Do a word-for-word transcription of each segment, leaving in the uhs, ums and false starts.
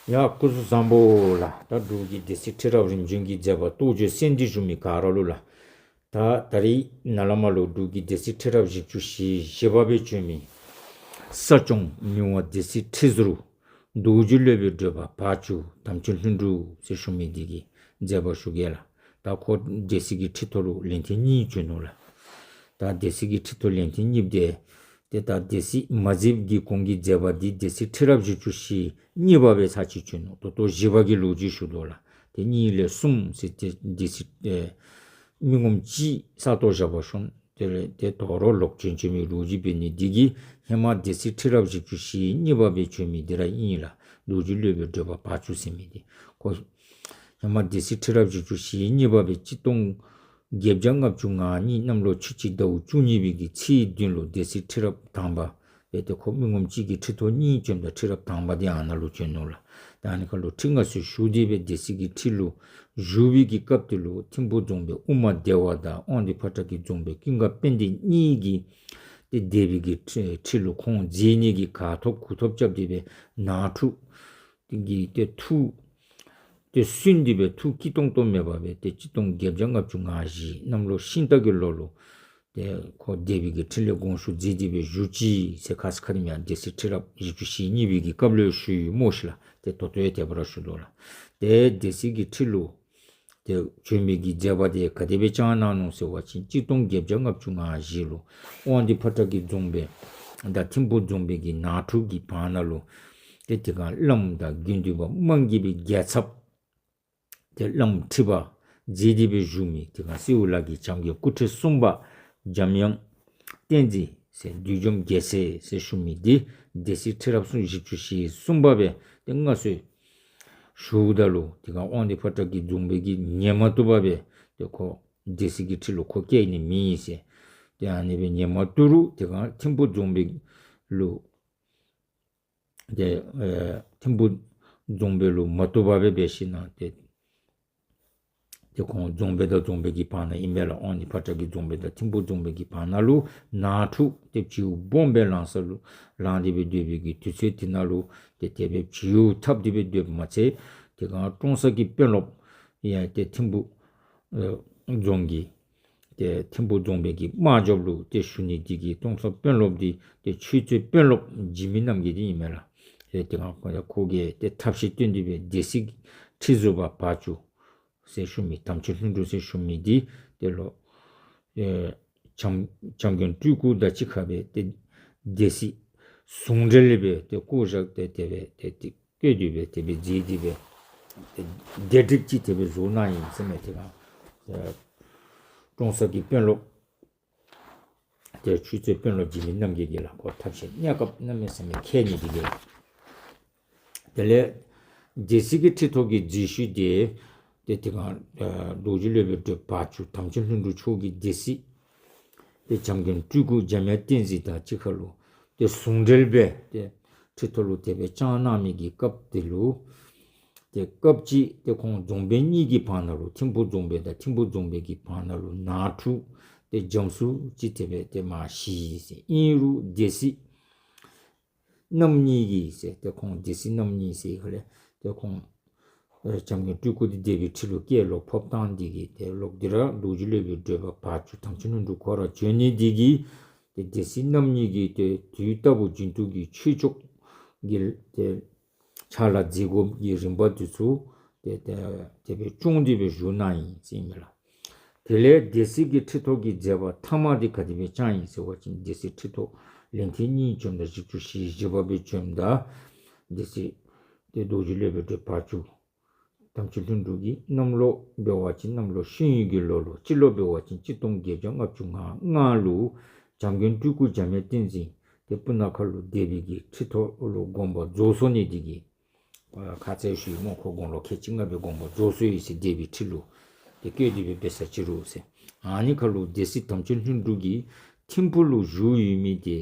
ཡ་སྐུ་གཟུགས་བཟང་པོ་ལགས། ད་འབྲུག་གི་སྡེ་སྲིད་ཁྲི་རབས་རིམ་བྱོན་གྱི་མཛད་པ་རྟོགས་བརྗོད་གསན་ཏེ་བཞུགས་མི་ག་ར་ལུ་ལགས། ད་ད་རིས་ནཱ་ལས་མར་ལུ་འབྲུག་གི་སྡེ་སྲིད་ཁྲི་རབས་བཞི་བཅུ་ཞེ་བཞི་པ་སྦེ་བྱོན་མི་ས་སྐྱོང་མི་དབང་སྡེ་སྲིད་ཁྲི་ཟུར་རྡོ་རྗེ་སློབ་དཔོན་བགྲེས་པ་བར་ཅུང་དམ་ཆོས་ལྷུན་གྲུབ་ཟེར་ཞུ་མི་འདི་གི་མཛད་པ་ཞུ་གེ་ལགས། ད་ཁོ་སྡེ་སྲིད་ཀྱི་ཁྲི་ཐོག་ལུ་ལན་ཐེངས་གཉིས་བྱོན་ནུག་ལགས། ད་སྡེ་སྲིད་ཀྱི་ཁྲི་ཐོག་ལན་ཐེངས་གཉིས་འབད་དེ་ད་སྡེ་སྲིད་མ་མཛདཔ་གི་གོང་གི་མཛད་པ་འདི་སྡེ་སྲིད་ཁྲི་རབས་བཞི་བཅུ་ཞེ་གཉིས་པ་སྦེ་ཚར་གཅིག་བྱོན་ནུག། ད་ལྟོ་བཞི་པ་གི་ལོ་རྒྱུས་ཞུ་དོ་ལགས། དེ་གཉིས་ལས་གསུམ་ཟེར་ཏེ་སྡེ་སྲིད་ཨེ་མི་ངོམ་གཅིག་ས་སྟོང་བཞག་པ་ཤོང་། དེ་ལས་དེ་དོ་རུང་ལོག་བྱོན་བྱོན་མི་ལོ་རྒྱུས་འབད་ནི་འདི་གིས་ཧེ་མ་སྡེ་སྲིད་ཁྲི་རབས་བཞི་བཅུ་ཞེ་གཉིས་པ་སྦེ་བྱོན་མི་འདི་ར་ཨིན་ལགས། རྡོ་རྗེ་སློབ་དཔོན་བགྲེས་པ་བར་ཅུང་ཟེར་མི་འདི་ཁོ་ཧེ་མ་སྡེ་སྲིད་ཁྲི་རབས་བཞི་བཅུ་ཞེ་གཉིས་པ་སྦེ་གཅིག་སྟོང་བརྒྱད་བརྒྱ་ལྔ་བཅུ་ང་གཉིས་གནམ་ལོ་ཆུ་བྱི་ཟླཝ་བཅུ་གཉིས་པའི་གི་ཚེས་བདུན་ལུ་སྡེ་སྲིད་ཁྲི་རབས་དང་པ་སྦེ་ཏེ་ཁོ་མི་ངོམ་གཅིག་གིས་ཁྲི་ཐོག་གཉིས་བྱོནམ་ད་ཁྲི་རབས་དང་པ་འདི་ཨ་ནཱ་ལུ་བྱོན་ནུག་ལགས། ད་ཨ་ནི་ཁར་ལུ་ཁྲི་མངའ་གསོལ་ཞུ་སྟེ་སྦེ་སྡེ་སྲིད་ཀྱི་ཁྲི་ལུ་བཞུགས་པའི་གི་སྐབས་དེ་ལུ་ཐིམ་ཕུག་རྫོང་དཔོན་དབུ་མ་བདེ་བ་དང་དབང་འདུས་ཕོ་བྲང་གི་རྫོང་དཔོན་ཀུན་དགའ་དཔལ་ལྡན་གཉིས་ཀྱིས་ཏེ་སྡེ་པའི་གི་ཁྲི་ཁྲི་ལུ་ཁོང་མཛད་ནི་གི་ག་ཐོབ་གུ་ཐོབ་རྐྱབ་སྟེ་སྦེ་ནང་འཁྲུག་གི་ཏེ་འཐུ་ཏེ་སུན་ཏེ་སྦེ་འཐུ་སྐྱིད་ཏོང་ཏོ་མེད་པར་སྦེ་ཏེ་གཅིག་སྟོང་བརྒྱད་བརྒྱ་ལྔ་བཅུ་ང་བཞི་གནམ་ལོ་ཤིང་སྟག་གི་ལོ་ལུ་ཏེ་ཁོ་སྡེ་པའི་གི་ཁྲི་ལས་དགོངས་ཞུ་མཛད་དེ་སྦེ་བཞུགས་ཅི་ཟེར་ཁ་ཙ་ཁ་ཉིནམ་ཡང་སྡེ་སྲིད་ཁྲི་རབས་བཞི་བཅུ་ཞེ་གཉིས་པའི་གི་སྐབས་ལུ་ཞུ་ཡི་སྨོ་ཤིག་ལགས། ཏེ་ད་ལྟོ་ཡང་དེ་སྦེ་ར་ཞུ་དོ་ལགས། ཏེ་སྡེ་སྲིད་ཀྱི་ཁྲི་ལུ་ཏེ་བྱོན་མི་གི་མཛད་པ་དེ་ག་དེ་སྦེ་བསྐྱངས་གནང་ནུག་ཟེར་བ་ཅིན་གཅིག་སྟོང་བརྒྱད་བརྒྱ་ལྔ་བཅུ་ང་བཞི་ལུ་དབང་འདུས་ཕོ་བྲང་གི་རྫོང་དཔོན་དང་ཐིམ་ཕུག་རྫོང་དཔོན་གྱི་ནང་འཁྲུག་གི་བར་ན་ལུ་ཏེ་དེ་སྒང་བླམ་དང་དགེ་འདུན་པ་དམངས་ཀྱི་སྦེ་རྒྱལ་ཚབ་ཏེ་བླམ་ཁྲི་པ་མཛད་དེ་སྦེ་བཞུགས་མི་དེ་སྒང་སེའུ་ལ་གི་བྱམས་མགོན་སྐུ་ཕྲེང་གསུམ་པ་འཇམ་དབྱངས་བསྟན་འཛིན་ཟེར་བདུད་འཇོམས་རྒྱལ་མཚན་ཟེར་ཞུ་མི་འདི་སྡེ་སྲིད་ཁྲི་རབས་སུམ་བཞི་བཅུ་ཞེ་གསུམ་པ་སྦེ་ཏེ་མངའ་གསོལ་ཞུཝ་ད་ལུ་དེ་སྒང་དབང་འདུས་ཕོ་བྲང་གི་རྫོང་དཔོན་གྱིས་ཉན་མ་བཏུབ་པར་སྦེ་ཏེ་ཁོ་སྡེ་སྲིད་ཀྱི་ཁྲི་ལུ་ཁོ་བཀལ་ནི་མེད་ཟེར་ཏེ་ཨ་ནི་སྦེ་ཉན་མ་བཏུབ་རུང་དེ་སྒང་ཐིམ་ཕུག་རྫོང་དཔོན་ལུ་ཏེ་ཨེ་ཐིམ་ཕུག་རྫོང་དཔོན་ལུ་མ་བཏུབ་པར་སྦེ་འབད་ཞིནམ་ཏེ་ཏེ་ཁོང་རྫོང་དཔོན་དང་རྫོང་དཔོན་གྱི་བར་ན་ཨིན་པས་ལགས། དབང་འདུས་ཕོ་བྲང་གི་རྫོང་དཔོན་དང་ཐིམ་ཕུག་རྫོང་དཔོན་གྱི་བར་ན་ལུ་ནང་འཁྲུག་ཏེ་བྱིའུ་སྦོམ་སྦེ་ལང་ས་ལུ་ལང་སྟེ་སྦེ་སྡོད་པའི་གི་དུས་ཚོད་དེ་ནང་ལུ་ཏེ་དེ་སྦེ་བྱིའུ་འཐབ་སྟེ་སྦེ་སྡོདཔ་མ་ཚད་དེ་སྒང་ཀྲོང་གསར་གྱི་དཔོན་སློབ་ཡང་ཏེ་ཐིམ་ཕུག་ཨེ་རྫོང་གི་ཏེ་ཐིམ་ཕུག་རྫོང་དཔོན་གྱི་དམག་རྒྱབ་ལུ་ཏེ་ཞུ་ནི་འདི་གིས་ཀྲོང་གསར་དཔོན་སློབ་འདི་ཏེ་ཆོས་རྩེ་དཔོན་སློབ་འཇིགས་མེད་རྣམ་རྒྱལ་འདི་ཨིན་མས་ལགས། ཏེ་དེ་སྒང་ཁོ་ཡང་ཁོ་གིས་ཏེ་ཐབས་ཤེས་བཏོན་ཏེ་སྦེ་སྡེ་སྲིད་ཁྲི་ཟུར་པ་བར་ཅུང་ཟེར་ཞུ་མི་དམ་ཆོས་ལྷུན་གྲུབ་ཟེར་ཞུ་མི་འདི་དེ་ལུ་ཨེ་བྱམས་བྱམས་མགོན་སྤྲུལ་སྐུ་དང་གཅིག་ཁར་སྦེ་ཏེ་སྡེ་སྲིད་ཟུང་འབྲེལ་སྦེ་ཏེ་བསྐོ་བཞག་སྟེ་དེ་སྦེ་ཏེ་ཏེ་བསྐོས་ཏེ་སྦེ་དེ་སྦེ་མཛད་དེ་སྦེ་ཏེ་སྡེ་སྲིད་ཅིག་དེ་སྦེ་བཟོ་གནང་ཡི་ཟེར་མས། དེ་སྒང་ཨེ་ཀྲོང་གསར་གྱི་དཔོན་སློབ་ཏེ་ཆོས་རྩེ་དཔོན་སློབ་འཇིགས་མེད་རྣམ་རྒྱལ་གྱིས་ལགས་ཁོ་ཐབས་ཤེས་གནས་སྐབས་གནམ་མེད་ས་མེད་མཁས་ནི་འདི་གིས། དེ་ལས་སྡེ་སྲིད་ཀྱི་ཁྲི་ཐོག་གི་མཛད་ཤུལ་དེ་ཏེ་དེ་སྒང་ཨ་རྡོ་རྗེ་སློབ་དཔོན་བགྲེས་པ་བར་ཅུང་དམ་ཆོས་ལྷུན་གྲུབ་མཆོག་གིས་སྡེ་སྲིད་ཏེ་བྱམས་མགོན་སྤྲུལ་སྐུ་འཇམ་དབྱངས་བསྟན་འཛིན་དང་གཅིག་ཁར་ལུ་ཏེ་ཟུང་འབྲེལ་སྦེ་ཏེ་ཁྲི་ཐོག་ལུ་དེ་སྦེ་བསྐྱངས་གནང་མི་གི་སྐབས་དེ་ལུ་ཏེ་སྐབས་ཅིག་ཏེ་ཁོང་རྫོང་དཔོན་གཉིས་ཀྱི་བར་ན་ལུ་ཐིམ་ཕུག་རྫོང་དཔོན་དང་ཐིམ་ཕུག་རྫོང་དཔོན་གྱི་བར་ན་ལུ་ནང་འཁྲུག་ཏེ་འཇམ་སུ་ཅིག་དེ་སྦེ་ཏེ་མར་ཞི་ཡི་ཟེར། ཨིན་རུང་སྡེ་སྲིད་རྣམ་གཉིས་ཀྱིས་ཟེར་ཏེ་ཁོང་སྡེ་སྲིད་རྣམ་གཉིས་ཟེར་ག་ལས་ཏེ་ཁོང་ཨེ་བྱམས་མགོན་སྤྲུལ་སྐུ་འདི་སྡེ་པའི་ཁྲི་ལུ་བསྐྱལ་ལོག་ཕབ་བཏང་འདི་གིས་ཏེ་ལོག་འདི་ར་རྡོ་རྗེ་སློབ་དཔོན་བགྲེས་པ་བར་ཅུང་དམ་ཆོས་ལྷུན་གྲུབ་ཁོ་ར་བྱོན་ནི་འདི་གིས་ཏེ་སྡེ་སྲིད་རྣམ་གཉིས་ཀྱིས་ཏེ་དུས་རྟག་བུ་རྒྱུན་དུ་གི་ཆོས་ཕྱོགས་ཀྱི་ཏེ་ཕྱག་ལཱ་མཛད་དགོཔ་ཀྱི་རིམ་པ་འདི་ཚུ་ཏེ་ཏེ་དེ་སྦེ་སྐྱོང་སྟེ་སྦེ་བཞུགས་གནང་ཡི་ཟེར་ཨིན་མས་ལགས། དེ་ལས་སྡེ་སྲིད་ཀྱི་ཁྲི་ཐོག་གི་མཛད་པ་ཐ་མ་འདི་ག་དེ་སྦེ་བསྐྱངས་ཡི་ཟེར་བ་ཅིན་སྡེ་སྲིད་ཁྲི་ཐོག་ལན་ཐེངས་གཉིས་བྱོནམ་ད་བཞི་བཅུ་ཞེ་བཞི་པ་སྦེ་བྱོནམ་ད་སྡེ་སྲིད་ཏེ་རྡོ་རྗེ་སློབ་དཔོན་བགྲེས་པ་བར་ཅུང་དམ་ཆོས་ལྷུན་གྲུབ་ཀྱིས་གནམ་ལོ་འབད་བ་ཅིན་གནམ་ལོ་ཤིང་ཡོས་ཀྱི་ལོ་ལུ་སྤྱི་ལོ་འབད་བ་ཅིན་གཅིག་སྟོང་བརྒྱད་བརྒྱ་ལྔ་བཅུ་ང་ལྔ་ལུ་བྱམས་མགོན་སྤྲུལ་སྐུ་འཇམ་དབྱངས་བསྟན་འཛིན་ཏེ་སྤུ་ན་ཁ་ལུ་སྡེ་པའི་གི་ཁྲི་ཐོག་ལུ་དགོངས་པ་རྫོགས་སོ་ནི་འདི་གིས་ཨ་ཁ་ཙ་ཞུ་ཡི་སྨོ། ཁོ་དགུང་ལོ་ཁལ་གཅིག་ལྔ་སྦེ་དགོངས་པ་རྫོགས་སོ་ཡི་ཟེར། སྡེ་པའི་ཁྲི་ལུ་ཏེ་བསྐོས་ཏེ་སྦེ་འབད་ས་ཅི་རུང་ཟེར། ཨ་ནི་ཁར་ལུ་སྡེ་སྲིད་དམ་ཆོས་ལྷུན་གྲུབ་ཀྱིས་ཐིམ་ཕུག་ལུ་བཞུགས་ཡོད་མི་དེ་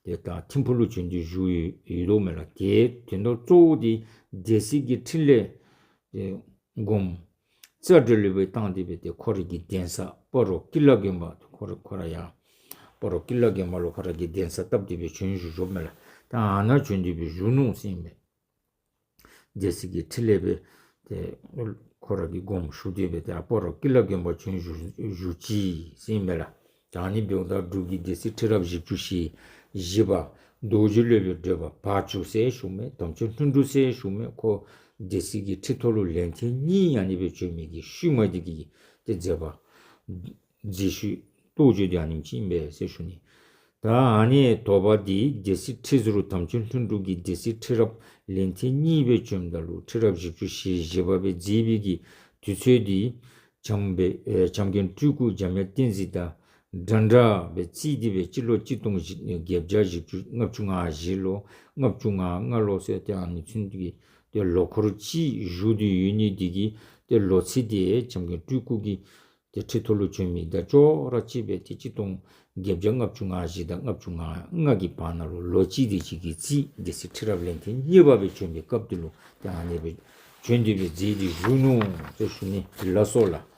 ཏེ་ད་ཐིམ་ཕུག་ལུ་བྱོན་ཏེ་བཞུགས་ཡོད་དོ་མས་ལགས། ཏེ་དོན་དག་གཙོ་བོ་འདི་སྡེ་སྲིད་ཀྱི་ཁྲི་ལས་ཏེ་དགོངསམ་རྩ་འགྲོལ་སྦེ་བཏང་སྟེ་སྦེ་ཏེ་ཁོ་རའི་གི་གདན་ས་སྤ་རོ་ཀི་ལ་དགོན་པ་ཁོ་ར་ཁོ་ར་ཡང་སྤ་རོ་ཀི་ལ་དགོན་པ་ལུ་ཁོ་རའི་གི་གདན་ས་བཏབ་སྟེ་སྦེ་བྱོན་བཞུགས་ཡོདཔ་མས་ལགས། ད་ཨ་ནཱ་བྱོན་ཏེ་སྦེ་བཞུགས་ནུག་ཟེར་ཨིན་མས། སྡེ་སྲིད་ཀྱི་ཁྲི་ལས་སྦེ་ཏེ་ཁོ་ར་གིས་དགོངསམ་ཞུ་སྟེ་སྦེ་ཏེ་ཨ་སྤ་རོ་ཀི་ལ་དགོན་པ་བྱོན་བཞུགས་བཞུགས་ཅི་ཟེར་ཨིན་མས་ལགས། ད་ཨ་ནི་འབདཝ་ད་འབྲུག་གི་སྡེ་སྲིད་ཁྲི་རབས་བཞི་བཅུ་ཞེ་བཞི་པ་རྡོ་རྗེ་སློབ་དཔོན་བགྲེས་པ་བར་ཅུང་ཟེར་ཞུ་མི་དམ་ཆོས་ལྷུན་གྲུབ་ཟེར་ཞུ་མི་ཁོ་སྡེ་སྲིད་ཀྱི་ཁྲི་ཐོག་ལུ་ལན་ཐེངས་གཉིས་ཨ་ནི་སྦེ་བྱོན་མི་གི་ཤུལ་མ་འདི་གི་ཏེ་མཛད་པ་མཛད་ཤུལ་རྟོགས་བརྗོད་འདི་ཨ་ནེམ་ཅིག་ཨིན་པས་ཟེར་ཞུ་ནི། ད་ཨ་ནི་དོགས་པ་འདི་སྡེ་སྲིད་ཁྲི་ཟུར་དམ་ཆོས་ལྷུན་གྲུབ་ཀྱིས་སྡེ་སྲིད་ཁྲི་རབས་ལན་ཐེངས་གཉིས་སྦེ་བྱོནམ་ད་ལུ་ཁྲི་རབས་བཞི་བཅུ་ཞེ་བཞི་པ་སྦེ་མཛད་པའི་གི་དུས་ཚོད་འདི་བྱམས་པའི་ཨེ་བྱམས་མགོན་སྤྲུལ་སྐུ་འཇམ་དབྱངས་བསྟན་འཛིན་དང་འདྲ་འདྲ་སྦེ་རྩིས་ཏེ་སྦེ་སྤྱི་ལོ་གཅིག་སྟོང་བརྒྱད་བརྒྱ་བཞི་བཅུ་ལྔ་བཅུ་ང་བཞི་ལོ་ལྔ་བཅུ་ང་ལྔ་ལོ་ཟེར་ཏེ་ཨ་ནི་ཚུན་གྱི་ཏེ་ལོ་འཁོར་གཅིག་བཞུགས་ཏེ་ཡོད་ནི་འདི་གིས་ཏེ་ལོ་ཚིགས་འདི་བྱམས་མགོན་སྤྲུལ་སྐུ་གིས་ཏེ་ཁྲི་ཐོག་ལུ་བྱོན་མི་དང་ཅོག་ར་གཅིག་སྦེ་ཏེ་གཅིག་སྟོང་བརྒྱད་བརྒྱ་ལྔ་བཅུ་ང་བཞི་དང་ལྔ་བཅུ་ང་ལྔ་གི་བར་ན་ལུ་ལོ་གཅིག་དེ་ཅིག་གི་རྩིས་སྡེ་སྲིད་ཁྲི་རབས་ལན་ཐེངས་གཉིས་པ་སྦེ་བྱོན་པའི་སྐབས་དེ་ལུ་ཏེ་ཨ་ནི་སྦེ་བྱོན་ཏེ་སྦེ་མཛད་དེ་བཞུགས་ནུག་ཟེར་ཞུ་ནི། ལགས་སོ་ལགས།